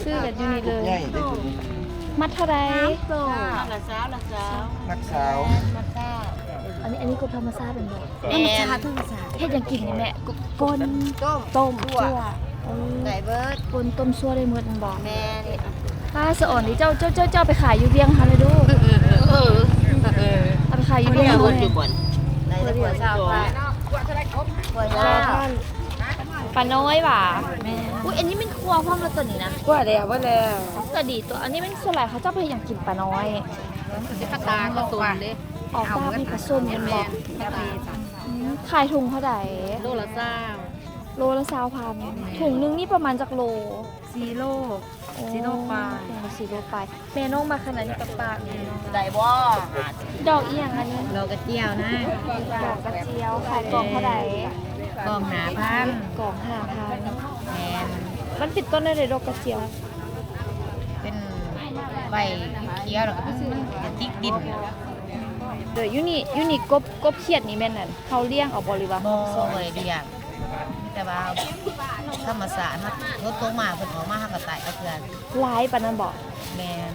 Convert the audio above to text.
ຊື້ກັນຢູ່ນີ້ເລີຍ. ໃຫຍ່ເດ້ ມັດເທົ່າໃດ? ມັດຊາວ ມັດຊາວ ມັດຊາວ. ອັນນີ້ ອັນນີ້ກົບທຳມະຊາດແມ່ນບໍ່? ແມ່ນ ທຳມະຊາດ ທຳມະຊາດ. ເຮັດຫຍັງກິນນີ້ແມ່? ກົນ ຕົ້ມ ຕົ້ມ ຕົວ ໄດ້ເບິດ ກົນ ຕົ້ມ ຊົ່ວ ໄດ້ໝົດແມ່ນບໍ່? ແມ່ນ. ປ້າສະອອນນີ້ ເຈົ້າ ເຈົ້າ ເຈົ້າ ເຈົ້າໄປຂາຍຢູ່ວຽງຫັ້ນເດີ. ເອີ ເອີ ເອົາໄປຂາຍຢູ່ວຽງຫັ້ນເດີ. ໄດ້ແຕ່ ປານ້ອຍຫວາ? ແມ່ນ. ອຸ້ຍ ອັນນີ້ແມ່ນຂົ້ວພ້ອມແລ້ວຕົວນີ້ນະ? ຂົ້ວແລ້ວ ເບິດແລ້ວ. ກໍດີຕົວ. ອັນນີ້ແມ່ນສ່ວນຫຼາຍເຂົາເຈົ້າໄປເຮັດຫຍັງກິນ ປານ້ອຍ? ປາຕາກະສົມເດ້. ອອກຕາກໃຫ້ປາສົ້ມແມ່ນບໍ່? ແມ່ນ. ອືມ ຂາຍຖົງເທົ່າໃດ? ໂລລະຊາວ. ໂລລະຊາວພັນ. ແມ່ນ. ຖົງໜຶ່ງນີ້ປະມານຈັກໂລ? ສີ່ໂລ. ໂອ້ ສີ່ໂລປາຍ ສີ່ໂລປາຍ. ແມ່ນ້ອງມັກຂະໜາດນີ້ ປາກໆ ນີ້ ໄດ້ບໍ່? ດອກອີ່ຫຍັງອັນນີ້? ດອກກະຈຽວນະ. ດອກກະຈຽວ. ຂາຍກ່ອງເທົ່າໃດ? ກ່ອງຫ້າພັນ. ກ່ອງຫ້າພັນ. ແມ່ນ. ມັນເປັນຕົ້ນແນວໃດ ດອກກະຈຽວ? ເປັນໃບຂຽວ ແລ້ວກໍມັນກະຕິກດິນ. ເດີ ຢູ່ນີ້ ຢູ່ນີ້ ກົບ ກົບຂຽດນີ້ແມ່ນ ອັນ ເຮົາລ້ຽງເອົາບໍ່ ຫຼືວ່າ? ບໍ່ ເຮົາບໍ່ໄດ້ລ້ຽງ ແຕ່ວ່າທຳມະຊາດ ເຮົາຝົນຕົກມາ ເພິ່ນອອກມາ ເຮົາກໍໄຕ່ເອົາເທື່ອ. ຫຼາຍປານນັ້ນບໍ່? ແມ່ນ.